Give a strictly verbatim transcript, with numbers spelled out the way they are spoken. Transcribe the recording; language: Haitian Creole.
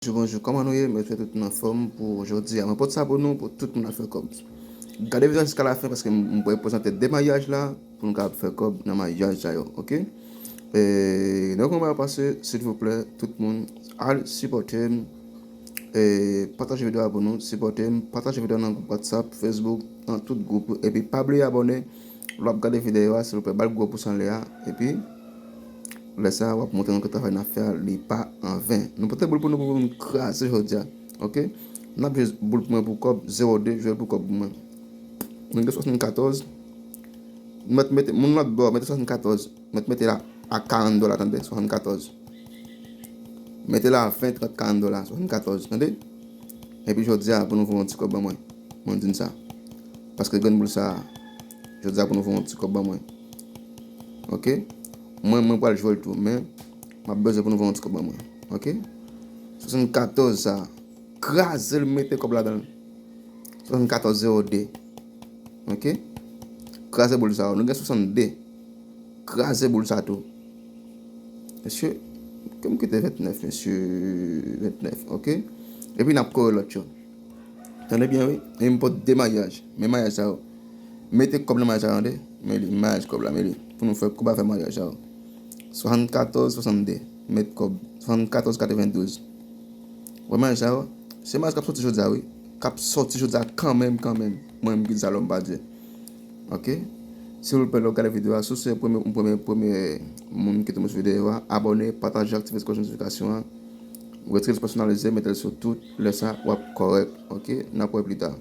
Bonjou, bonjou, kòman nou ye? Mwen swete tout moun anfòm pou jodi a. Mwen pote sa pou nou, pou tout moun ap fè kòb. Gade videyo a jiska lafen paske m, m pral prezante de maryaj la pou nou kapab fè kòb nan maryaj sa yo, oke? E, nan kòman yo pase, silvouplè, tout moun, al sipòte m, e, pataje videyo a pou nou, sipòte m, pataje videyo a nan gwoup WhatsApp, Facebook, nan tout gwoup, epi pa bliye abòne, lè w ap gade videyo a, silvouplè, ba l gwo pous anlè a, epi lè sa a, w ap montre nou ke travay n ap fè a, li pa anven. Nou pote boul pou nou, pou nou kraze jodi a, oke? N ap jwe boul pou mwen pou kòb, zewo de, jwe l pou kòb pou mwen. Nou gen swasannkatòz, mèt mete, moun lòt bò, mete swasannkatòz, mèt mete la a karant dola, tande, swasannkatòz. Mete la a ven, trant, karant dola, swasannkatòz, tande? Epi jodi a, pou nou voye yon ti kòb ban mwen. Mwen di n sa. Paske grenn boul sa a, jodi a pou nou voye yon ti kòb ban mwen. Oke? Mwen, mwen pral jwe l tou, men m ap bezwen pou nou voye yon ti kòb ban mwen. Oke? Swasannkatòz sa a. Kraze l, mete kòb ladan l. Swasannkatòz zewo de. Oke? Kraze boul sa yo. Nou gen swasannde. Kraze boul sa tou. Mesye, ke m kite ventnèf, mesye, ventnèf, oke? Epi n ap kore lòt yo. Tande byen, wi. E m pote de maryaj. Men maryaj sa yo. Mete kòb nan maryaj sa yo, tande. Men li, maryaj kòb la, men li. Pou nou fè kòb afè maryaj sa yo. Swasannkatòz swasannde. Met kòb. Swasannkatòz katrevendouz. Wè maryaj sa yo. Se maryaj k ap sòti jodi a, wi. K ap sòti jodi a kanmenm, kanmenm. Mwen menm ki di sa, lòm pa Dye. Oke? Silvouplè, lè w gade videyo a, si w se premye, premye, premye moun ki tonbe sou videyo a, abòne, pataje, aktive klòch notifikasyon an. Retire l pèsonalize, mete l sou tout. Lè sa, w ap kòrèk. Oke? N ap wè pli ta.